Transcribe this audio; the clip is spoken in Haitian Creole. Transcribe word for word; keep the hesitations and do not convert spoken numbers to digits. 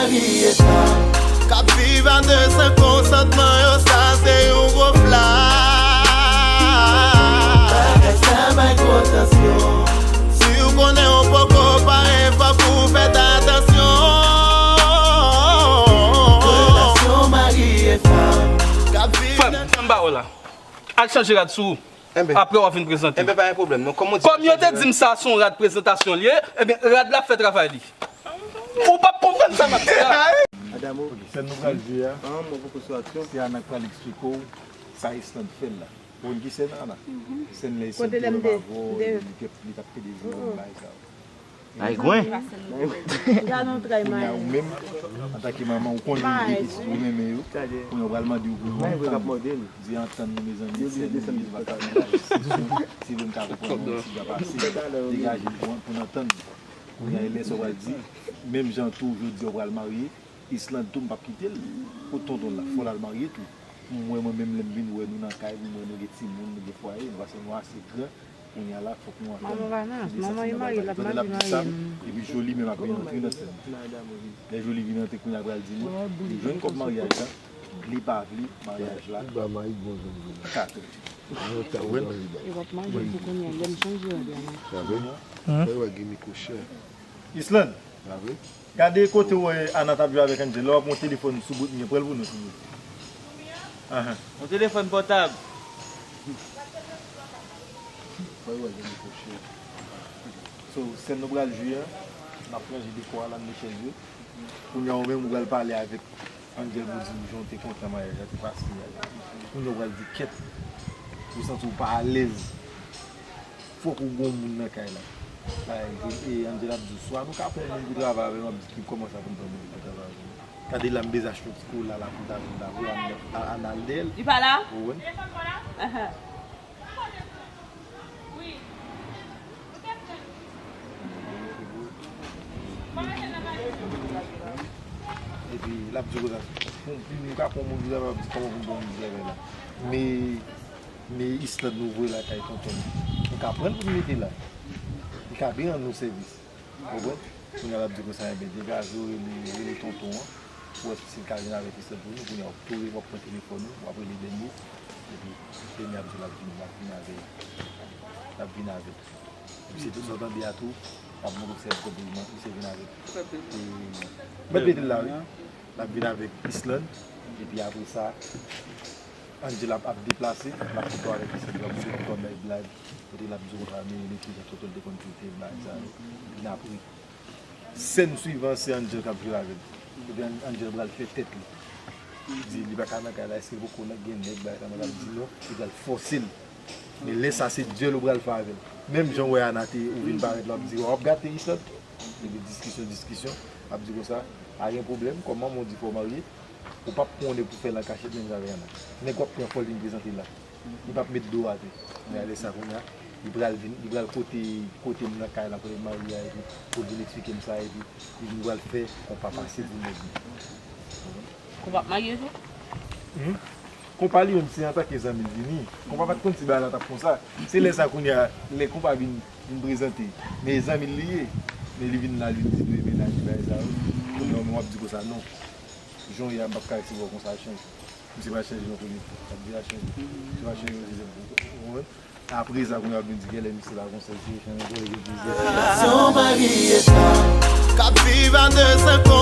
Mari e fanm k ap viv a de san, konsantman yo, sa se yon gwo flag. Bagay sa bay gwo tansyon. Si w konnen w poko pare, fòk ou fè atansyon. Relasyon mari e fanm k ap viv. Frè m, tann ba w la. Al chanje rad sou ou. Enben. Apre w a vin prezante. Enben, pa gen pwoblèm non. Kòm ou di, kòm yo te di m sa se yon rad prezantasyon l ye, enben, rad la ap fè travay li. Ou p ap konprann sa m ap di a. Adamo. Sèn nou pral jwe a, an, mwen poko sou aksyon. Se Ana k pral eksplike w sa Islande fè l la. Ou konn ki sèn, Ana? Sèn lè Islande te menm avè w, li te, li t ap pede jwe yon bagay sa. Ay, gwen. Gade yon tray. Kounye a, ou menm, antanke manman, ou konnen de pitit ou renmen yo. Kounye a, ou pral mande yo pou yon antann. Di antann nou, mezanmi, sèn nou ye, nou pa ka nan la diskisyon. Si vle m ka konprann nou, ti gwa pase, degaje l pou, pou n antann. Kounye a, e lè sa w pral di, menm jan tou, jodi a w pral marye, Islande tou, m p ap kite l kot tonton l la. Fò l al marye tou. M wè mwen menm, lè m vin wè nou nan kay, m wè nou gen timoun, nou gen fwaye, nou, paske nou ase gran. Kounye a la, fòk nou antann. Manman pa nan, manman e marye, l ap marye, marye. Epi Joly menm ap vin antre nan sèn. Lè Joly vin antre, kounye a pral di nou, li jwenn kòb maryaj la, li pa vle maryaj la. Li ba Mayi bon jan li vle. Katrè. Ou konprann? E w ap manje pou kounye a, lè m chanje rad la. Sa vre? Fè w gen mikwo chè. Islande. Sa vre? Gade kote w wè Ana t ap jwe avèk Angel la, w ap wè yon telefòn sou bout mwen, pran l pou nou, silvouplè. Ahan. Yon telefòn pòtab. Fò yo wè l nan mikwo chè. So, sèn nou pral jwe a, n ap ranje dekò a, n ap met chèz yo. Kounye a, ou menm, ou pral pale avèk Angel pou di l jan w te kontan maryaj la te pase a. Kounye a, ou pral di kèt, ou santi w pa alèz. Fòk ou gon moun nan kay la. Like, e Angel ap di w, swa nou ka pran yon moun pou travay avè l, m ap di ki, kòman sa pou n pran moun pou travay avè l? Gade la, m bezwen achte yon ti kola la pou ta vin la, pou Ana, Ana al dèyè l. Li pa la? Ou konprann? Ahan. Epi, l ap di konsa, pou, pou nou ka pran moun pou travay, l ap di kòman pou n pran moun pou travay la. Men, men Islande nou voye lakay tonton l. Nou ka pran l pou n mete la. Li ka byen rann nou sèvis. Ou konprann? Kounye a l ap di konsa, enben, degaje w, rele, rele tonton an, pou wè si l ka vin avèk Islande pou nou. Kounye a, w ap tou, w ap pran telefòn ou, w ap rele Dènye, epi Dènye ap di l ap vin, l ap vin avè, l ap vin avè l. Epi se tout sa w tande a tou, w ap montre w sèvis konplètman, misye vin avèk. Mèt mete l la, wi. L ap vin avèk Islande, epi apre sa, Angel ap, ap deplase, l ap fouto avèk Islande, l ap montre tonton bay blag, kote l ap di konsa, men, men kijan tonton l te konn trete l, bagay sa yo. Epi apre, sèn swivan, se Angel k ap jwe avè l. Epi An-, Angel pral fè tèt li. Li di, li pa ka nan kay la, èske poko gen nèg, bagay sa, mwen ap di non, li pral fòse l. Men lè sa, se dyèl ou pral fè avè l. Menm jan w wè Ana te, ou vin parèt la, w ap di, w ap gate Islande. Epi diskisyon, diskisyon, ap di konsa, pa gen pwoblèm, kòm manman w di fò w marye, ou p ap pran yon nèg pou fè l an kachèt menm jan avèk Ana. Nèg w ap pran fò l vin prezante l la. Li p ap met do atè. Men lè sa kounye a, li pral vin, li pral kote, kote m nan kay la, kote m marye a, epi pou l vin eksplike m sa, epi li vin pral fè konpa pase pou nèg li. Konpa ap marye tou? Konpa li menm se antanke zanmi l vini. Konpa pa t konn si bagay la t ap konsa. Se lè sa kounye a, lè konpa vin, vin prezante. Men zanmi l li ye. Men li vin la, li di dwe menaje bagay sa yo. Kounye a w menm w ap di konsa non. Jan w ye a m p ap ka resevwa w konsa, chanje. Misye pa chanje non premye fwa. L ap deja chanje. Misye pa chanje yon dezyèm fwa. Ou konprann? Apre sa, kounye a w ap vin di genlè misye pa konsa, misye chanje. Relasyon mari e fanm k ap viv a de san.